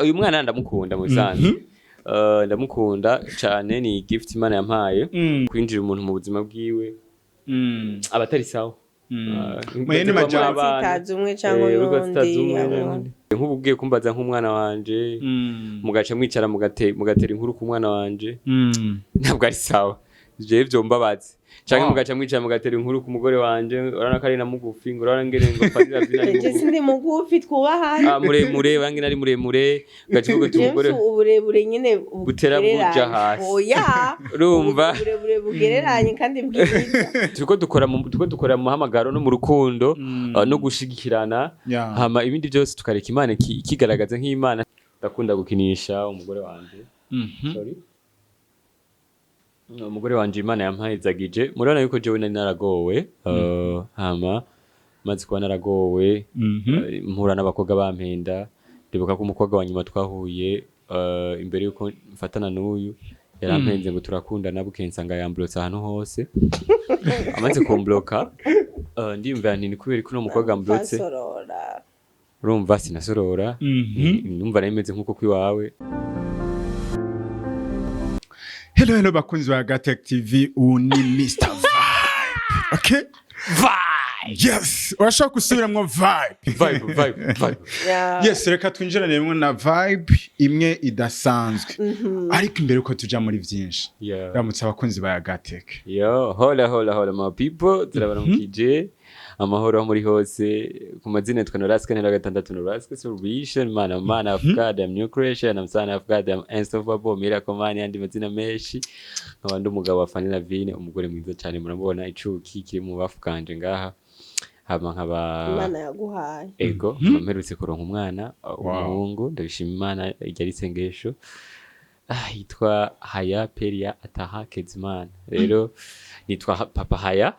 Uyu mwana ndamukunda mu bisanzwe. Ndamukunda cane, ni gift Imana yampaye. Kwinjira umuntu mu buzima bwiwe aba atari sawa. Mwene majambo. Zitazi umwe cyangwa uriko uyundi zitazi umwe abo. Nk'ubu ugiye kumbaza nk'umwana wanje, mugaca mwicara mugatera inkuru ku mwana wanje, ntabwo ari sawa, jewe vyombabaza. Canke mugaca mwicara mugatera inkuru ku mugore wanje, urabona ko ari na mugufi, ngo urabona ngene ngo Fadila Vina ari Je mugufi. sindi mugufi, twubahane. Ah, muremure, urabona ngene ari muremure, ugaca uvuga uti James, umugore uburebure nyene butera buja bugereranye. hasi. Oya. Urumva? Uburebure bugereranye kandi bwiza. Turiko dukora mu muhamagaro no mu rukundo, no gushigikirana, hama ibindi byose tukareka Imana ikigaragaza nk'Imana. Ndakunda gukinisha umugore wanje. Sorry, umugore wanje Imana yampahezagije. Murabona yuko jewe nari naragowe, hama maze kuba naragowe, mpura n'abakobwa bampenda. Ndibuka ko umukobwa wa nyuma twahuye, imbere yuko mfatana n'uyu, yarampenze ngo turakundana, bukeye nsanga yamburotse ahantu hose. Amaze kumbloka, ndiyumvira nti ni kubera ko uno mukobwa amburotse. Basorora. Urumva, sinasorora. Numva nari meze nk'uko kwiwawe. Hello, hello bakunzi ba Gatech TV, ubu ni Mr Vibe. Okay? Vibe. Yes, urashobora gusubiramwo vibe. Vibe, vibe, vibe. Yeah. Yes, reka twinjirane rimwe na vibe imwe idasanzwe. Ariko imbere uko tuja muri byinshi. Ramutse abakunzi ba Gatech. Yo, hola hola hola my people, turabaramukije. Amahoro aho muri hose. Ku mazina yitwa Noraska ntera gatandatu, Noraska Solution, man, man of God, I'm new creation, I'm son of God, I'm unstoppable, miracle man, yandi mazina menshi. Nkaba ndi umugabo wa Fanny Lavine, umugore mwiza cyane, murabona icuki kiri mu bafu kanje ngaha. Hama nkaba Imana yaguhaye. Ego, nkaba mperutse kuronka umwana umuhungu, ndabishima Imana, iryo ari isengesho. Yitwa Haya Peria Ataha Kezimana. Rero nitwa Papa Haya.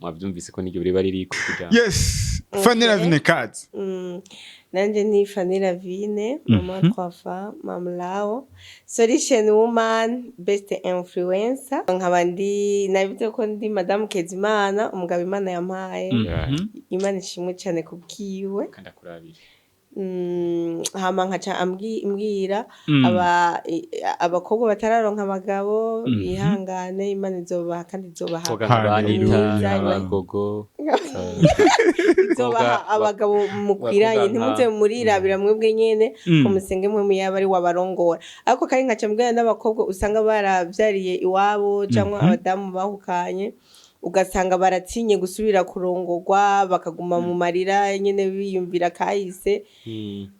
Mwavyumvise ko niryo riba riri kugira. Yes, Fanny Lavine Cards. Nanje ni Fanny Lavine, mama Twafa, Mama Lao, solution woman, best influencer. Nkaba ndi nabivuze ko ndi Madame Kezimana, umugabo Imana yampaye. Imana ishimwe cyane kubwiwe. Kandi akurabire. Hama nkaca mbwira abakobwa batararonka abagabo bihangane, Imana izobaha kandi izobaha Koga nka Banita, Hallelujah. abagogo. Izobaha abagabo mukwiranye. Ntimuze murirabira mwebwe nyene, ko musenge mwe muyaba ari wabarongora. Ariko kandi nkaca mbwira n'abakobwa usanga baravyariye iwabo cyangwa abadamu bahukanye, ugasanga baratinye gusubira kurongorwa, bakaguma mu marira nyene biyumvira kahise.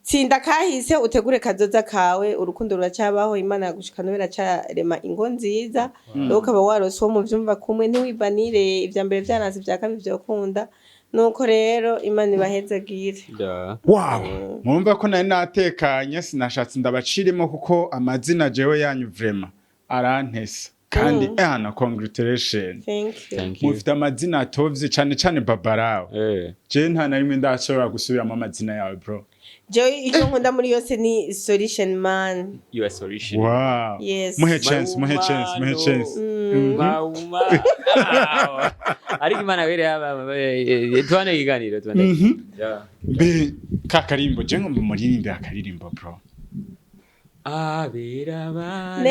Tsinda kahise, utegure kazoza kawe. Urukundo ruracyabaho, Imana yagushikana, biracarema ingo nziza. Rero ukaba warose uwo muvyumva kumwe, ntiwibanire ivya mbere vyaranse, ivya kabiri vyokunda. Nuko rero Imana ibahezagire. Wow, murumva ko nari natekanye, sinashatse ndabacirimo kuko amazina jewe yanyu vraiment arantesa kandi na congratulation. Thank you. Thank you. Mufite amazina atovye cane cane Babarawo. Je nta na rimwe ndashobora gusubiramo amazina yawe, bro. Jewe icyo nkunda muri yose ni solution man. You are solution. Wow. Yes. Muhe chance, muhe chance, muhe chance. Mauma. Ariko Imana were tuane ikiganiro, tuane. Yeah. Mbe ka karimbo, je ngomba muririmbe akaririmbo, bro. Abera bari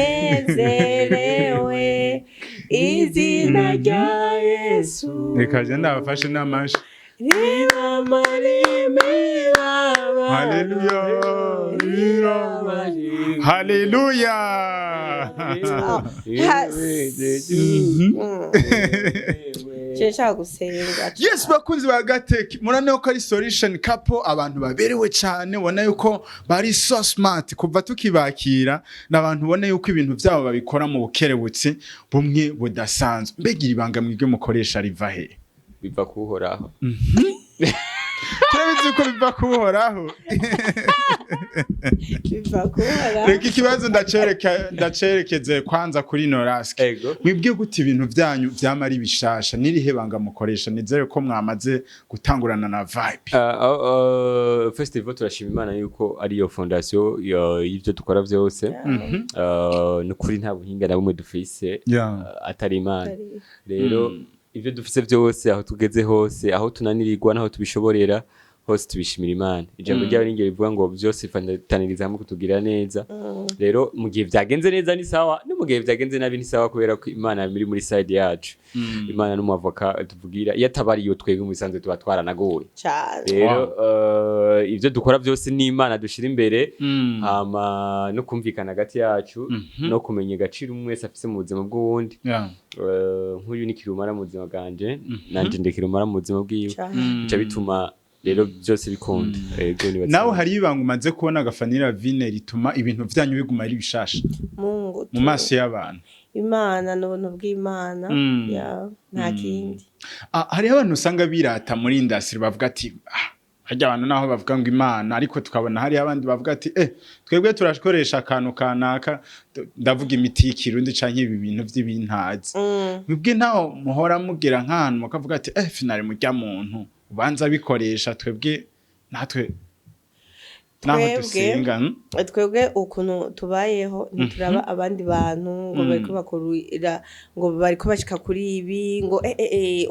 Nezerewe izina rya Yesu. Reka je ndabafashe n'amashi. Ribamara imibabaro. Haleluya, haleluya. Je nshaka gusenga. Yes, bakunzi ba Gatech, murabona ko ari solution couple, abantu baberewe cyane, ubona yuko bari so smart kuva tukibakira, n'abantu ubona yuko ibintu byabo babikora mu bukerebutsi bumwe budasanzwe. Mbega iri banga mwebwe mukoresha riva he? Biva kuhoraho. Turabizi ko biva kuhoraho. Biva kuhora. Reka ikibazo ndacerekeze kwanza kuri Noraske. Ego. Mwibwe gute ibintu byanyu vyama ari bishasha? Nirihe banga mukoresha? Nizere ko mwamaze gutangurana na vibe. First of all, turashima Imana yuko ariyo fondation y'ivyo dukora vyose. Nukuri nta buhinga na bumwe dufise atari Imana. Rero ivyo dufise vyose, aho tugeze hose, aho tunanirirwa n'aho tubishoborera. Hose tubishimira Imana. Ijambo ryayo n'ingero rivuga ngo byose bifataniriza hamwe kutugirira neza. Rero mu gihe vyagenze neza ni sawa, no mu gihe vyagenze nabi ni sawa, kubera ko Imana iri muri side yacu. Imana n'umwavoka tuvugira. Iyo ataba ariyo, twebwe mu bisanzwe tuba twaranagowe. Cane. Rero ivyo dukora byose ni Imana dushira imbere, hama no kumvikana hagati yacu, no kumenya agaciro umwe wese afise mu buzima bw'uwundi. Nk'uyu ni kirumara mu buzima bwanje, nanje ndi kirumara mu buzima bwiwe. Bica bituma rero byose bikunda. Ego, nibaza. Nawe hari ibanga umaze kubona agafanira vine rituma ibintu vyanyu biguma ari bishasha Mungu mu maso y'abantu? Imana n'ubuntu bw'Imana. Ya, nta kindi. Ah, hariho abantu usanga birata muri industry, bavuga ati ah, harya abantu naho bavuga ngo Imana, ariko tukabona hariho abandi bavuga ati twebwe turakoresha akantu kanaka, ndavuga imiti y'ikirundi canke ibi bintu vy'ibintazi. Mwebwe ntaho muhora mugira nk'ahantu mukavuga ati finale murya muntu ubanza bikoresha, twebwe natwe naho dusenga, Twebwe ukuntu tubayeho, ntituraba abandi bantu ngo bariko bakorera, ngo bariko bashika kuri ibi, ngo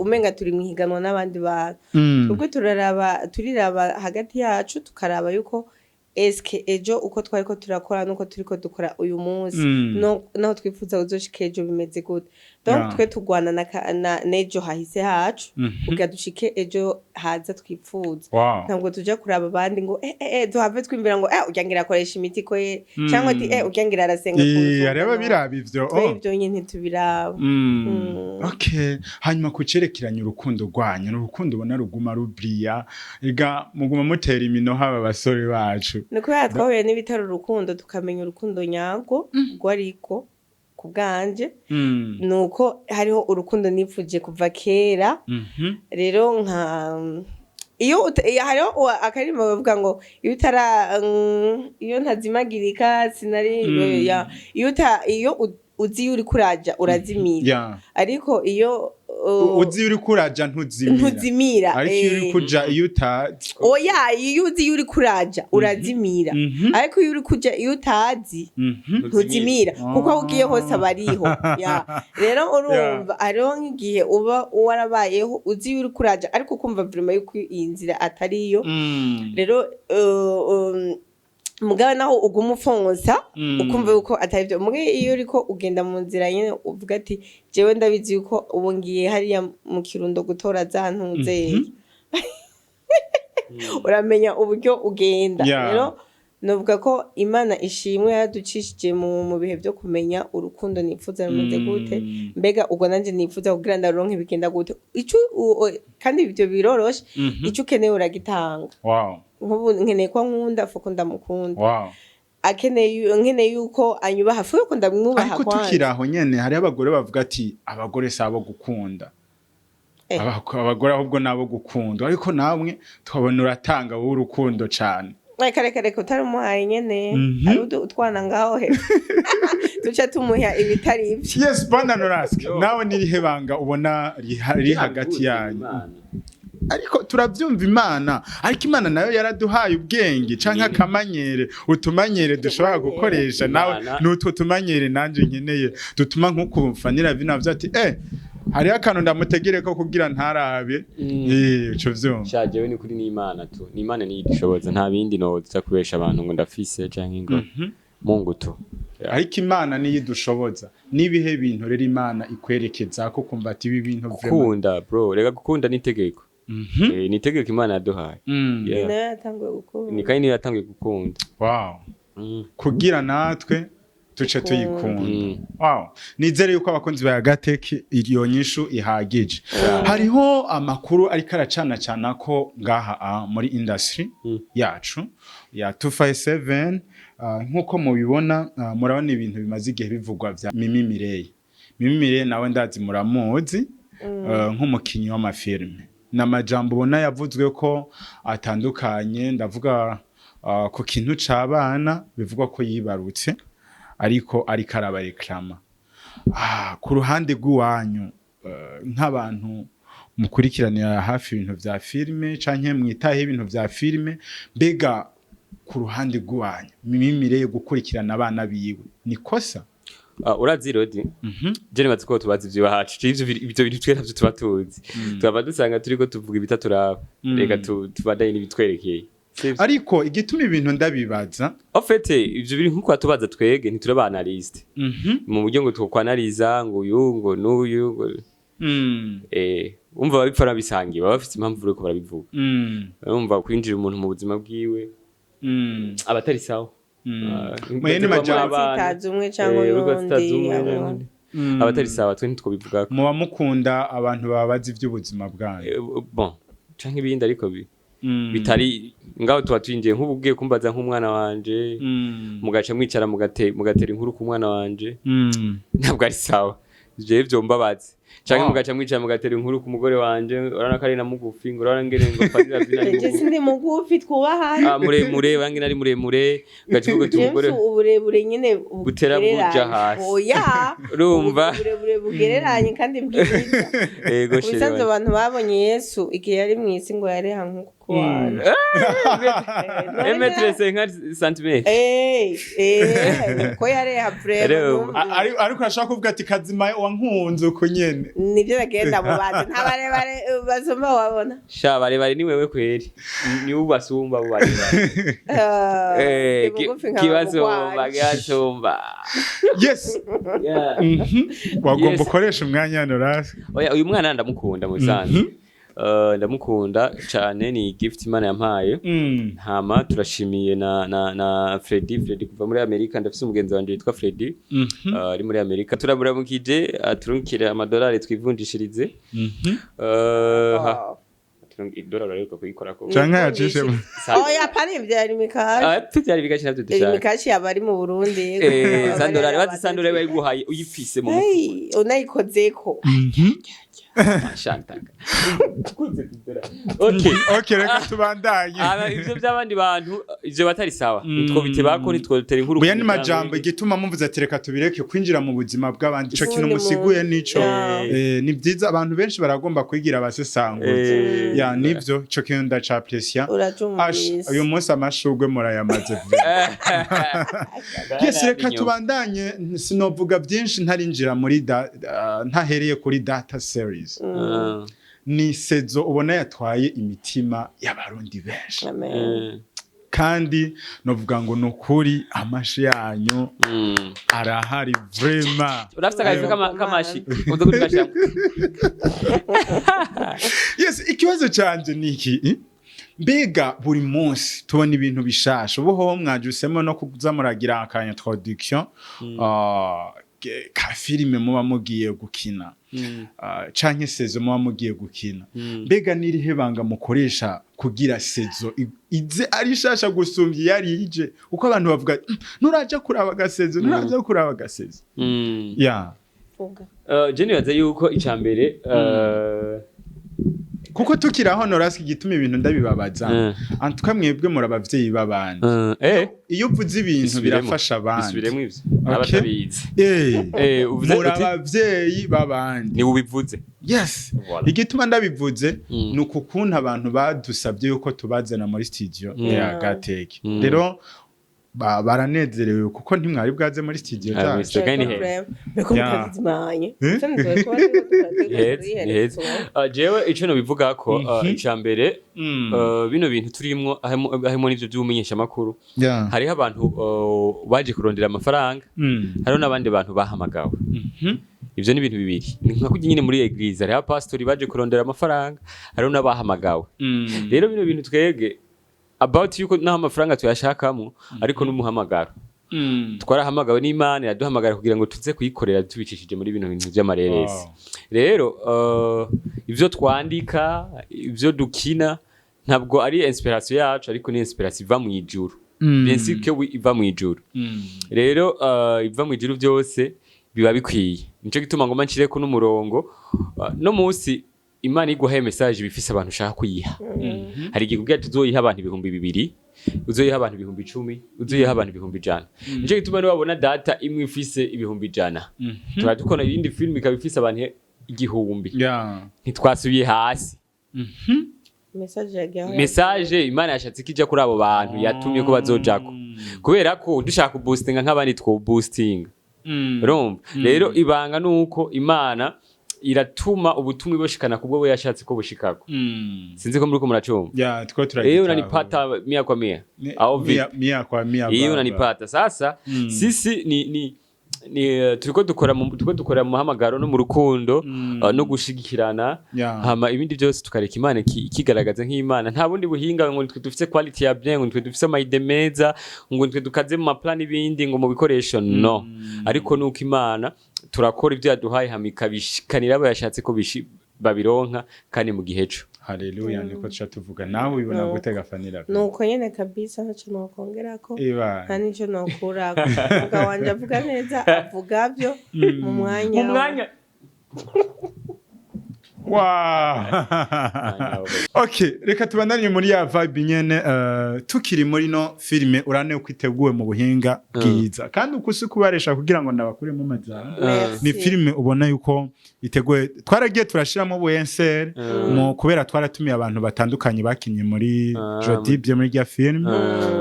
umenga turi mu higanwa n'abandi bantu. Twebwe turaraba, turiraba hagati yacu, tukaraba yuko eske ejo uko twariko turakora nuko turiko dukora uyu munsi, no naho twifuza kuzoshika ejo bimeze gute. Donc twe tugwana na n'ejo hahise hacu kugira dushike ejo haza twipfuza. Ntabwo tuja kuraba abandi ngo duhave twimbira ngo urya ngira akoresha imiti ko ye, cyangwa ati urya ngira arasenga kunsumba. Hariho No. ababiraba ivyo. Twe ivyo nyene ntitubiraba. Okay. Hanyuma ku cerekeranye urukundo rwanyu, ni urukundo ubona ruguma rubriya, ega muguma mutera iminoha aba basore bacu. Ni kubera twahuye n'ibitari urukundo, tukamenya urukundo nyarwo rwo, ariko ku bwanje ni uko hariho urukundo nipfuje kuva kera. Rero nka iyo hariho akaririmbo bavuga ngo iyo utara iyo ntazimagirika sinari ya, iyo uzi iyo uriko uraja urazimira. Ariko iyo Uzi iyo uriko uraja ntuzimira. Ntuzimira. Ariko iyo uri kuja iyo utazi Oya, iyo uzi iyo uriko uraja urazimira, ariko iyo uri kuja iyo utazi ntuzimira, kuko aho ugiye hose aba ariho. Ya, rero urumva hariho nk'igihe uba warabayeho uzi iyo uriko uraja, ariko ukumva vraiment yuko iyi nzira atariyo. Rero mugabo naho uguma ufonsa, ukumva yuko atari byo. Muge iyo uriko ugenda mu nzira nyene uvuga ati jewe ndabizi yuko ubu ngiye hariya mu Kirundo gutora za ntuze, uramenya uburyo ugenda. Rero novuga ko Imana ishimwe yaducishije mu bihe byo kumenya urukundo nifuza rumeze gute. Mbega ubwo nanje nifuza kugira ndaronke bigenda gute? Ico kandi ibyo biroroshe, ico ukeneye uragitanga. Nk'ubu nkeneye ko nkunda fuko ndamukunda, akeneye nkeneye yuko anyubaha fuko yuko ndamwubaha. Ariko Kwanza tukiri aho nyene, hariho abagore bavuga ati abagore si abo gukunda. Abagore ahubwo nabo gukundwa, ariko namwe tukabona uratanga wowe urukundo cane. Reka reka reka, utari umuhaye nyene, hari utwana ngaho he duca tumuha ibitari ivyo. Yes, bwana Norask. Yo. Nawe nirihe banga ubona riri hagati yanyu? Ariko turavyumva Imana, ariko Imana nayo yaraduhaye ubwenge canke akamanyere, utumanyere dushobora gukoresha nawe. N'utwo tumanyere nanje nkeneye dutuma nk'uku Fanira vino avuze ati hariho akantu ndamutegereko kugira ntarabe. Ico vyumva. Sha, jewe ni kuri n'Imana tu, ni Imana niyo idushoboza, nta bindi noza kubesha abantu ngo ndafise canke ngo Mungu tu. Ariko Imana niyo idushoboza. N'ibihe bintu rero Imana ikwerekeza ko kumva ati ibi bintu vraiment? Gukunda bro, reka, gukunda ni itegeko. Ni itegeko Imana yaduhaye. Ni nayo yatanguye gukunda. Ni kandi niyo yatanguye gukunda. Kugira natwe tuce tuyikunda. Wow. Nizere yuko abakunzi ba Gateki iyo nyishu ihagije. Hariho amakuru ariko aracana cana ko ngaha muri industry yacu ya 257, nkuko mubibona, murabona ibintu bimaze igihe bivugwa vya Mimi Mireye. Mimi Mireye nawe ndazi muramuzi, nk'umukinyi w'amafilme. N'amajambo ubona yavuzwe ko atandukanye, ndavuga ku kintu c'abana bivugwa ko yibarutse ariko arabareklama. Ku ruhande rw'iwanyu, nk'abantu mukurikiranira hafi ibintu vya filime canke mwitaho ibintu vya filime, mbega ku ruhande rw'iwanyu Mimi Mireye gukurikirana abana biwe ni kosa? Ah, urazi Rodi, je nibaza ko tubazi ivy'iwacu. Ivyo bintu twe navyo tuba tuzi, tukaba dusanga turiko tuvuga ibitaturaba. Reka tubandanye n'ibitwerekeye. Sivyo? Ariko igituma ibintu ndabibaza, En fait, ivyo biri nkuko watubaza, twege ntituraba analyste mu buryo ngo twokwanaliza ngo uyu ngo n'uyu ngo umva, babipfa nabisangiye, baba bafise impamvu bariko barabivuga. Urumva, kwinjira umuntu mu buzima bwiwe aba atari sawa. Ah, Mu yandi majambo- abana. Tsitaza umwe cyangwa Uriko uyundi, tsitaza umwe abo. aba atari sawa, twe ntitwobivugako. Muba mukunda abantu babaza iby'ubuzima bwanyu. Bon, canke ibindi, ariko bitari ngaho tuba twinjiye. Nk'ubu ugiye kumbaza nk'umwana wanje, mugaca mwicara mugatera inkuru ku mwana wanje, ntabwo ari sawa, jewe vyombabaze. Canke mugaca mwicara mugatera inkuru ku mugore wanje, urabona ko ari na mugufi, ngo urabona ngene ngo Fadila Vina ari Je mugufi. sindi mugufi, twubahane. Ah, muremure, urabona ngene ari muremure, ugaca uvuga uti James, umugore uburebure nyine Butera buja bugereranye. hasi. Oya. Urumva? Uburebure bugereranye kandi bwiza. Ego chérie. Ubusanzwe abantu babonye Yesu igihe yari mu isi ngo yareha nk'uko kuwana. 1 mètre 50 centimètres. Ko yareha vraiment. Rero- Ariko urashaka kuvuga ati kazima wankunze uko nyene. Nibyo bagenda mu bantu, nta barebare basumba wabona. Sha, barebare ni wewe kweri, ni ubasumba abo barebare. Ndi mugufi nka Kibasumba. mugwanje. Kibasumba. Yes. Yeah. Wagomba Yes. ukoresha umwanya hano rasi. Oya, uyu mwana ndamukunda mu bisanzwe. Ndamukunda cane, ni gift Imana yampaye. Hama turashimiye na Freddy kuva muri Amerika. Ndafise umugenzi wanje witwa Freddy, ari muri Amerika, turamuramukije, aturungikire amadolari twivunjishirize. Ha, idolari ariko kuyikorako. Canke yacishemo. Oya, pani ivyo yari mikashi. Ah, tuvyari bigashi navyo Yari dushaka. mikashi yaba ari mu Burundi. Sandolari bazi, sandolari bayiguhaye uyifise mu mufuko. Hey, unayikozeko. Shantaka. Okay. Okay, reka tubandanye. Aba ivyo by'abandi bantu, ivyo batari sawa, nitwo bitebako, nitwotera inkuru Buya ni ku miryango. Majambo, igituma muvuze ati reka tubireke kwinjira mu buzima bw'abandi, ico kintu Ubundi musiguye nico. Ni byiza, abantu benshi baragomba kwigira abasesanguzi. Ya, nivyo, ico kintu ndacaprecia. Uracumvise. Uyu munsi amashurwe murayamaze vuba. Yes, reka Inyuma. tubandanye. Sinovuga byinshi ntarinjira muri ntahereye kuri Data series. Ni saison ubona yatwaye imitima y'Abarundi benshi. Amen. Kandi novuga ngo ni ukuri, amashi yanyu arahari vraiment. Urafise akazi k'amashi uza kudufasha. Yes, ikibazo canje ni iki, eh? Mbega buri munsi tubona ibintu bishasha, ubu ho mwajusemo no kuza muragira aka introduction ka filime muba mugiye gukina, canke saison muba mugiye gukina. Mbega nirihe banga mukoresha kugira saison ize ari shasha gusumbya iyari ije? Uko abantu bavuga: "Nuraja kuraba agasaison, nuraja kuraba agasaison." Ya. Vuga. Je nibaza yuko ica mbere Kuko tukiri aho, Noraski, igituma ibintu ndabibabaza, antuka mwebwe muri abavyeyi b'abandi. Iyo uvuze ibintu Bisubiremo. birafasha abandi. Bisubiremo ivyo. Okay. Abatabizi. Uvuze Muri uti? abavyeyi b'abandi. Ni ubivuze. Yes. Voilà. Igituma ndabivuze ni ukukuntu abantu badusabye yuko tubazana muri studio ya Gateke. Rero baranezerewe kuko ntimwari bwaze muri studio Ah, zacu. Mr. Gani he? Mbeko Ya. mutazimanye. Eh? Ni heza. Jewe ico nobivuga ko ica mbere, bino bintu turimwo harimo n'ivyo vy'ubumenyeshamakuru, hariho abantu baje kurondera amafaranga, hariho n'abandi bantu bahamagawe. Ivyo ni ibintu bibiri. Ni nka kurya nyine muri église hariho abapasitori baje kurondera amafaranga, hariho n'abahamagawe. Rero bino bintu twebwe about yuko naho amafaranga tuyashakamo, ariko n'umuhamagaro, twarahamagawe n'Imana, iraduhamagara kugira ngo tuze kuyikorera tubicishije muri bino bintu vy'amareresi. Rero ivyo twandika, ivyo dukina, ntabwo ari inspiration yacu, ariko ni inspiration iva mu ijuru. Bien sûr que oui, iva mu ijuru. Rero iva mu ijuru byose biba bikwiye. Nico gituma ngoma nshireko n'umurongo. No munsi Imana iguhaye message, bifise abantu ushaka kuyiha. Hari igihe kubwira tuzoyiha abantu 2000, uzoyiha abantu 10,000, uzoyiha abantu 100,000. Nico gituma niwabona Data imwe ifise 100,000, tuba dukora iyindi film ikaba ifise abantu 1000, ntitwasubiye hasi. Message yagiye aho. Message Imana yashatse ko ija kuri abo bantu yatumye ko bazojako, kubera ko dushaka kuboostinga nk'abandi twoboostinga. Urumva rero, ibanga nuko Imana iratuma ubutumwa ibushikana kubwo we yashatse ko bushikako. Sinzi ko muriko muracumva. Ya, tuko Iyo turagitahura. unanipata mia kwa mia au vipi? Mia, mia kwa mia, Iyo baba. unanipata sasa. Sisi ni turiko dukora mu muhamagaro no mu rukundo, no gushigikirana, hama ibindi byose tukareka Imana ikigaragaza nk'Imana. Nta bundi buhinga ngo nitwe dufise quality ya bien, ngo nitwe dufise ama idées meza, ngo nitwe dukaze mu maplan n'ibindi, ngo mu bikoresho, no. Ariko nuko Imana turakora ibyo yaduhaye, hama ikabishikanira abo yashatse ko babironka, kandi mu gihe co. Haleluya, niko tuca tuvuga. Nawe ubibona Nuko. gute, Gafanira? Nuko nyene kabisa, ntaco nokongerako, Iba. nta nico nokurako. Umugabo wanje avuga neza, avuga vyo mu mwanya. Mu mwanya. Wow. Okay, reka tubandanye muri ya vibe nyene, tukiri muri no filime urane uko iteguwe mu buhinga bwiza, kandi uko si kubaresha kugira ngo ndabakuremo amajambo. Merci. Ni filime ubona yuko iteguwe, twaragiye turashiramo buenseri mu kubera twaratumiye abantu batandukanye bakinye muri Jodibye muri rya filime.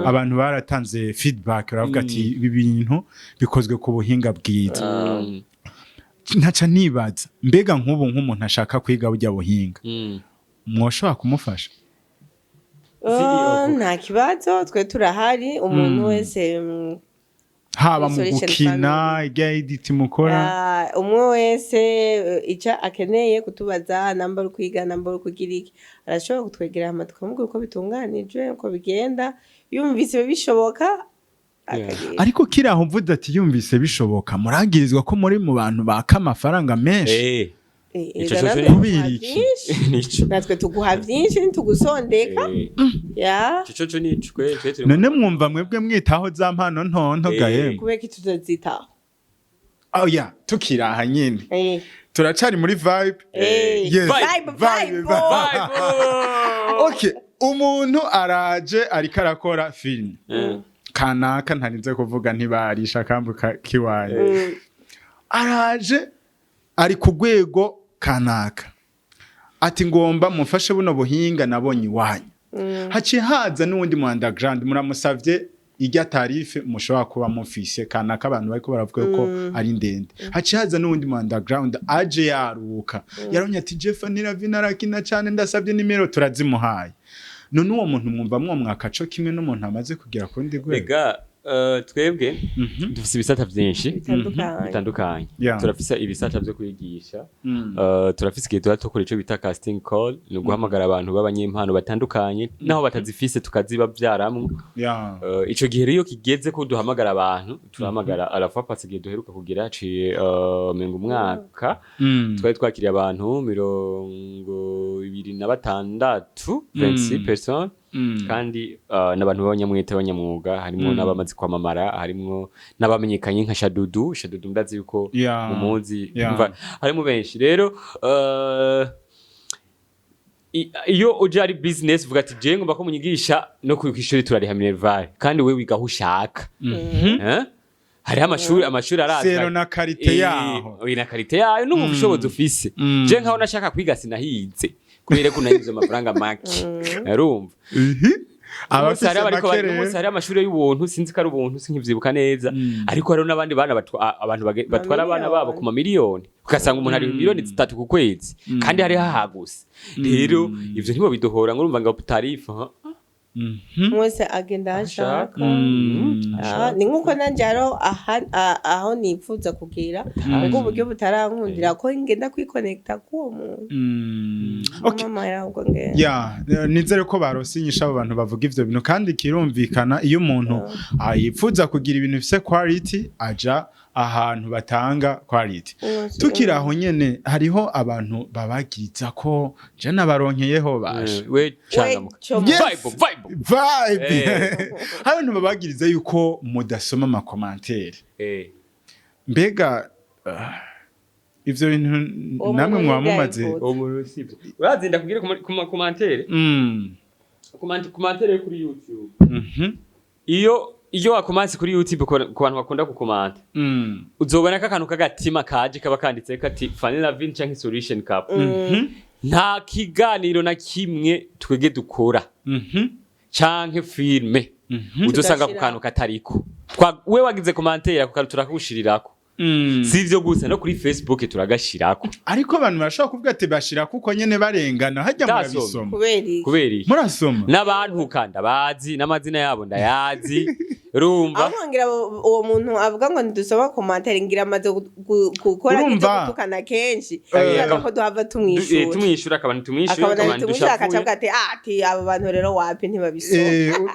Abantu baratanze feedback, baravuga ati ibi bintu bikozwe ku buhinga bwiza. Ntaca nibaza, mbega nk'ubu nk'umuntu ashaka kwiga burya buhinga, mwoshobora kumufasha? Oh, nta kibazo, twe turahari, umuntu wese Haba mu Solution gukina, Family. ijya edit mukora. Ah, umwe wese icyo akeneye kutubaza, namba uri kwiga, namba uri kugira iki, arashobora kutwegera hama tukamubwira uko bitunganijwe, uko bigenda. Yumvise bishoboka, akagira. Ariko kiri aho mvuze ati yumvise bishoboka, muragirizwa ko muri mu bantu baka amafaranga menshi. Ico Ega co natwe ni- tuguha Kubera iki? vyinshi. Nico. Natwe tuguha byinshi, ntitugusondeka. Ya. Ico co nico twe turi. None mwumva mwebwe mwitaho za mpano ntonto gaye? Kubera ko tutazitaho? Oh yeah, tukiri aha nyine, turacari muri vibe. Yes. Vibe, Vibe, vibe. vibe. Okay, umuntu araje ariko arakora film kanaka, ntarinze kuvuga, ntibarisha akambuka kiwaye. Araje ari ku rwego kanaka, ati ngomba mufashe buno buhinga nabonye iwanyu. Haciye haza n'uwundi mu underground, muramusavye irya tarif mushobora kuba mufise kanaka, abantu bariko baravuga ko ari ndende. Haciye haza n'uwundi mu underground aje yaruka, yaronye ati Jeff Niravina arakina cyane, ndasabye nimero, turazimuhaye. None uwo muntu mwumva mwomwaka co kimwe n'umuntu amaze kugera ku rundi rwego? Ega twebwe dufise ibisata vyinshi bitandukanye. Bitandukanye. Turafise ibisata vyo kwigisha. Turafise igihe tuba dukora ico bita casting call, ni uguhamagara abantu b'abanyempano batandukanye naho batazifise tukazibavyaramwo. Ico gihe rero iyo kigeze ko duhamagara abantu, turahamagara. À la fois passée, igihe duheruka kugira haciye menga umwaka, twari twakiriye abantu 26, 26 personnes, kandi n'abantu b'abanyamwete, b'abanyamwuga, harimwo n'abamaze kwamamara, harimwo n'abamenyekanye nka Shadudu. Shadudu ndazi yuko mumuzi. Umva, harimo benshi rero. Iyo uje ari business, uvuga ati je ngomba ko munyigisha no ku ishuri turariha minerval, kandi we wiga aho ushaka. Eh? Hariho amashuri arazwi. Selon na qualité yaho. Na qualité yayo n'ubushobozi ufise. Je nkaho nashaka kwiga sinahize kubera ko nahize amafaranga make, urumva. Abafise Umunsi hariho make umunsi rero. hariho amashuri y'ubuntu, sinzi ko ari ubuntu, sinkivyibuka neza, ariko hariho n'abandi bana abantu batwara abana babo ku mamiliyoni, ugasanga umuntu ari miliyoni 3 ku kwezi, kandi hariho hahaguse. Rero ivyo ntibo biduhora ngo urumva ngo tarif. Mwese agenda aho ashaka. Ashaka. Ah, ni nkuko nanje hariho aho nifuza kugira, ubwo uburyo butarankundira ko ngenda kwikonekita k'uwo muntu. Okay. Mama ahubwo ngenda. Ya, nizere ko barose inyishu abo bantu bavuga ivyo bintu, kandi kirumvikana, iyo umuntu yifuza kugira ibintu bifise quality aja ahantu batanga quality. Tukiri aho nyene, hariho abantu babagiriza ko je nabaronkeyeho basha. We cangamuka. We, Yes. Vibe, vibe. Vibe. Hari abantu babagiriza yuko mudasoma ama commentaires. Mbega ivyo bintu Uwo namwe muntu mwaba nibwo mumaze yabivuze. Uwo muntu sivyo, urazinda kugira ku commentaire, commentaire yo kuri YouTube. Iyo wakomanse kuri YouTube, ku bantu bakunda gukomanta, uzobona ko akantu k'agatima kaje kaba kanditse kati Fanny Lavin canke Solution Cup. Nta kiganiro na kimwe twege dukora canke filme uzosanga ku Tugashira. kantu katariko. We wagize commentaire, ako kantu turakugushirirako. Si ivyo gusa, no kuri Facebook turagashirako. Ariko abantu barashobora kuvuga ati bashira kuko nyene barengana hajya. Ndasoma. Murabisoma? Kubera iki? Kubera iki? Murasoma? N'abantu ndabazi, n'amazina yabo ndayazi, urumva? Aho ngira uwo muntu avuga ngo ntidusoma commentaire, ngira amaze gukora nk'ibyo Urumva? gutukana kenshi, Eh, ko duhava tumwishura. Tumwishura, akaba ntitumwishyura. Akabona akaba ntitumwishura, akaca ntidushavuye. avuga ati ah, ati aba bantu rero wapi, ntibabisoma.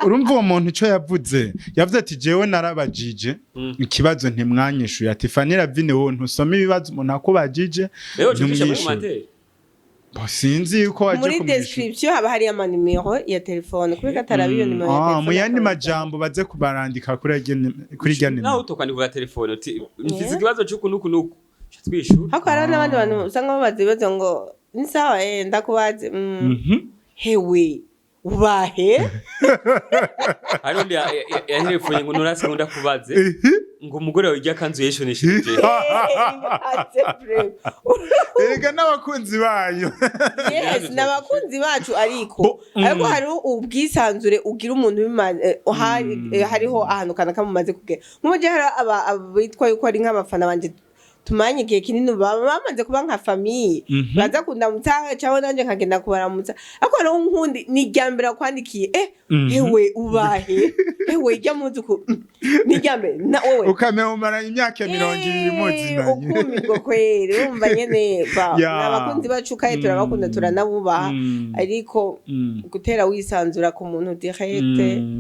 Urumva uwo muntu ico yavuze? Yavuze ati jewe narabajije ikibazo ntimwanyishuye, ati Fanny Ravine, wowe ntusoma ibibazo umuntu akubajije, Rero uca ucisha muri ntumwishure. commentaire. Bo, sinzi yuko waje Muri kumwishyura. description haba hariyo amanimero ya telefone, kubera ko ataraba iyo nimero ya Ah, telefone mu yandi akabisaba. majambo baze kubarandika kuri irya Nawe nimero. utokandika ku telefone uti mfise ikibazo c'uku n'uku n'uku, uca twishura. Ariko hariho n'abandi bantu usanga babaza ibibazo ngo ni sawa, ndakubaze, hewe ubahe? Hari undi yanterefonye ngo nurase ngo ndakubaze ngo umugore wawe irya kanzu yeshonesheje. Ibaze vraiment. Erega n'abakunzi bayo. Yes, ni abakunzi bacu, ariko Bo. ariko hariho ubwisanzure ugira umuntu hariho ahantu kanaka mumaze kugera. Nk'ubu je hari abitwa yuko ari nk'abafana banje tumanye igihe kinini, baba bamaze kuba nka famille, baza kundamutsa cyangwa nanjye nkagenda kubaramutsa. Ariko hariho nkundi ni irya mbere akwandikiye, hewe ubahe, hewe ijya muzi ku ni irya mbere na wowe. Ukamenya umara imyaka 20 muzinanye. Ukumirwa kweri, urumva nyene Ya. ni abakunzi bacu kandi turabakunda, turanabubaha, ariko gutera wisanzura ku muntu direct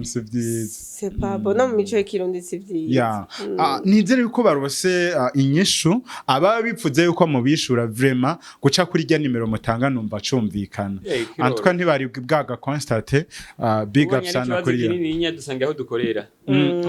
Si vyiza. c'est pas bon. No mu mico y'ikirundi si vyiza. Ya. Ah, nizere yuko barose inyishu ababa bipfuze yuko mubishura. Vraiment, guca kuri rya nimero mutanga numva cumvikana. Eh, kiroro. Antwa ntibari bwaga constate, big up Ubonye ari sana ikibazo kuri yo. kinini nya dusanga aho dukorera.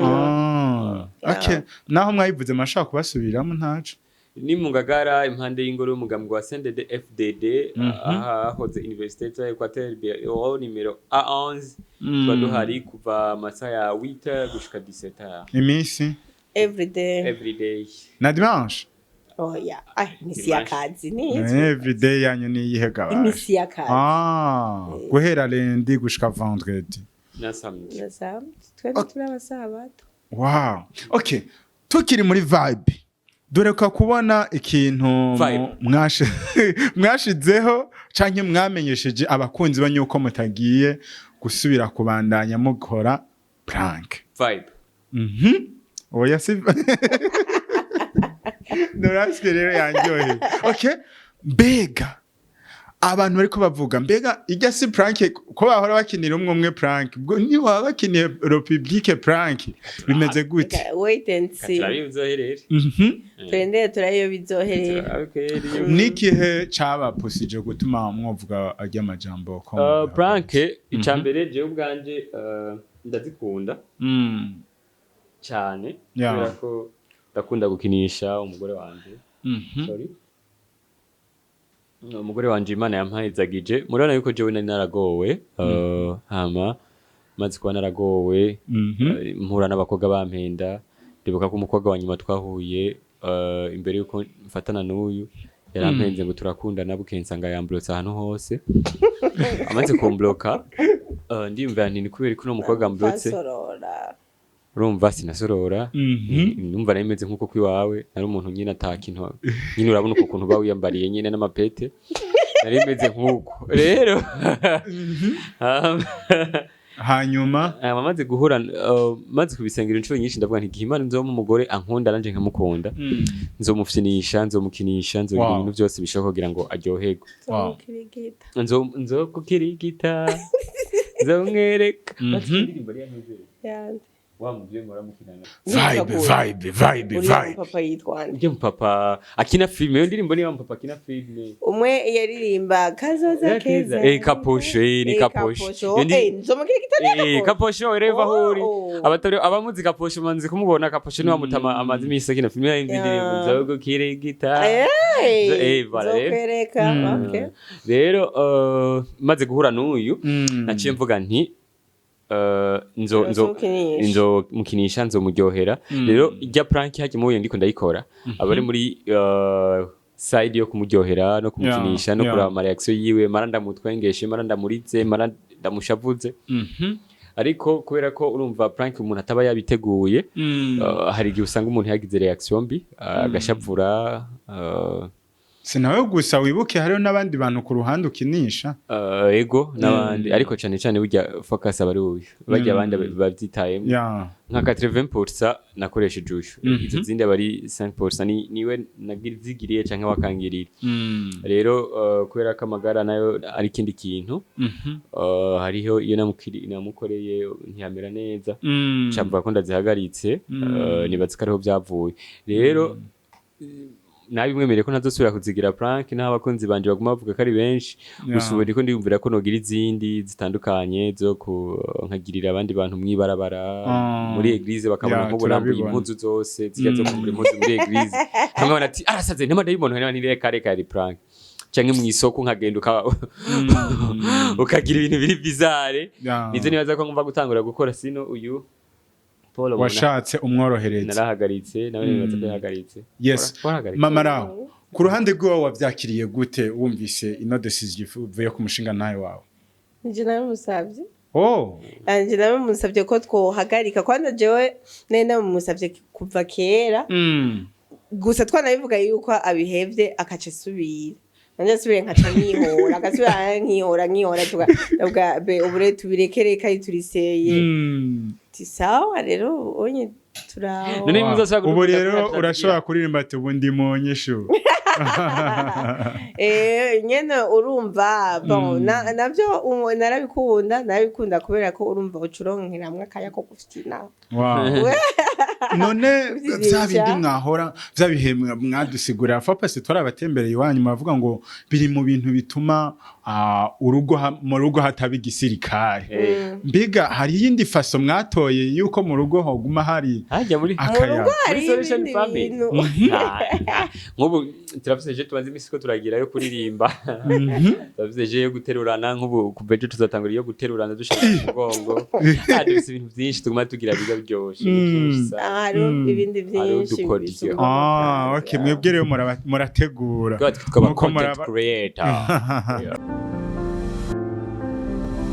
Ah, okay, naho mwayivuze mashaka kubasubiramo ntaco. Ni mu Ngagara, impande y'ingoro y'umugambwe wa CNDD FDD, ahahoze Université de Equateur, bureau nimero A11. Tuba duhari kuva amasaha ya 8 gushika 17. Iminsi? Everyday. Every day. Na dimanche? Oh yeah, ay, imisi Dimanche. y'akazi ni Everyday yanyu ni iyihe gabaje? Imisi y'akazi. Ah, guhera lundi gushika vendredi. Na samedi. Na samedi, twari turi abasabato. Wow, okay, tukiri muri vibe, dore ko kubona ikintu Vibe. mwashizeho canke mwamenyesheje abakunzi banyu uko mutagiye gusubira kubandanya mukora prank. Vibe. Oya, si Norasike rero yanryoheye. Okay, mbega abantu bariko bavuga, mbega ijya si prank ko bahora bakinira umwe umwe prank, ubwo niba bakiniye republique prank bimeze gute? Wait and see. Turabe bizoherere. Turendere turayo bizoherera. Turabe kweri. N'ikihe cabapusije gutuma mwovuga arya majambo ko Prank, icya mbere jewe ubwanje ndazikunda cyane, kubera ko ndakunda gukinisha umugore wanje. Sorry, umugore wanje Imana yampahezagije. Murabona yuko jewe nari naragowe, hama maze kuba naragowe, mpura n'abakobwa bampenda. Ndibuka ko umukobwa wa nyuma twahuye, imbere yuko mfatana n'uyu, yarampenze ngo turakundana, bukeye nsanga yamburotse ahantu hose. Amaze kumbloka, ndiyumvira nti ni kubera ko uno mukobwa amburotse. Basorora. Urumva sinasorora. Numva nari meze nk'uko kwiwawe nari umuntu nyine ata kintu nyine, urabona uko kuntu uba wiyambariye nyine n'amapete, nari meze nk'uko rero. Hanyuma? Amaze guhura, maze kubisengera inshuro nyinshi, ndavuga nti igihe Imana nzoma umugore ankunda nanje nkamukunda, nzomufyinisha, nzomukinisha, nzogira ibintu byose bishoboka kugira ngo aryoherwe. Nzomukirigita. Nzokukirigita, nzomwereka. Indirimbo yari yantuze. Yande? Wa muvyeyi muramukirana. Vibe, vibe, vibe. Uriya Vibe. mupapa yitwa nde? Ujye mupapa akina filime, iyo ndirimbo niba mupapa akina filime. Umwe yaririmba kazoza keza. Kaposho, ni Eh, Kaposho. Kaposho. Iyo Nzomukirigita ni Kaposho. Kaposho reva huri. Oh. Abatari abamuzi Kaposho manzi kumubona. Kaposho ni wa mutama amazi imisi akina filime, yindi ndirimbo nzogukirigita. Voilà, rero. Nzokwereka, okay. Rero maze guhura n'uyu, naciye mvuga nti nzo nzo Nzomukinisha. nzomukinisha, nzomuryohera. Rero ijya prank hajya muhuye ndiko ndayikora, aba ari muri side yo kumuryohera no kumukinisha no kuraba ama reaction yiwe, mara ndamutwengeshe, mara ndamuritse, mara ndamushavuze. Ariko kubera ko urumva prank umuntu ataba yabiteguye, hari igihe usanga umuntu yagize reaction mbi, agashavura. Si nawe gusa, wibuke hariho n'abandi bantu ku ruhande ukinisha. Ego, n'abandi, ariko cyane cyane burya focus aba ari uyu, barya abandi babyitayemo. Nka 80% nakoresheje uyu, izo zindi aba ari 5% niwe nagizigiriye canke wakangirira. Rero kubera ko amagara nayo ari ikindi kintu, hariho iyo namukoreye ntiyamera neza, camvuga ko ndazihagaritse. Nibaza ko ariho byavuye. Rero nabimwemereye ko ntazosubira kuzigira prank, n'aho abakunzi banje baguma bavuga ko ari benshi. Gusa ubu ndiko ndiyumvira ko nogira izindi zitandukanye zo nkagirira abandi bantu mwibarabara, muri église, bakabona nk'ubu nambuye Turabibona. impuzu zose zijya zo kumbura impuzu muri église, nkabona ati arasaze, ntema ndayibona, ntireka reka, yari prank, canke mw'isoko nkagenda ukagira ibintu biri bizarre. Nizo nibaza ko ngomba gutangura gukora. Sino uyu Paul ubona Washatse umworohereza. Narahagaritse, nawe nibaza ko yahagaritse. Warahagaritse. Mama raho ku ruhande rw'iwawe wavyakiriye gute wumvise ino decision ivuye ku mushinga ntawe wawe? Nje nabimusavye. Oh. Nje nabimusavye ko twohagarika, kwanza jewe nari nabimusavye kuva kera. Gusa twanabivuga yuko abihevye, akaca asubira, nanje asubire nkaca nkihora, agasubira nkihora, nkihora, tukavuga be ubu rero tubireke, reka turiseye. Ti sawa, rero onye turaho. None muzosubira Ubu kudukuta rero kuri urashobora kuririmba ati ubu ndi mu nyishu. Nyene urumva, bon, navyo narabikunda kubera ko urumva ucuronkeramwe akaya ko gufyina. Wow. None Kuvyigisha. vya bindi mwahora, vya bihe mwadusigurira fapasi twarabatembereye iwanyu, muravuga ngo biri mu bintu bituma urugo mu rugo hataba igisirikare. Mbega hari iyindi façon mwatoye yuko mu rugo hoguma hari Hajya muri Mu akayaga? rugo hari Muri Solution ibindi Family. bintu. Nk'ubu turafise je tumaze imisi ko turagira yo kuririmba, turafise je yo guterurana, nk'ubu kuva ejo tuzatangura iyo guterurana dushaka ku mugongo. Dufise ibintu vyinshi tuguma tugira biga biryoshe, ni vyinshi sana. Hariho ibindi Hariho byinshi udukoryo. bisumba. Ah, okay, mwebwe rero murategura. Twaba twitwa aba Nuko content creator. Yeah.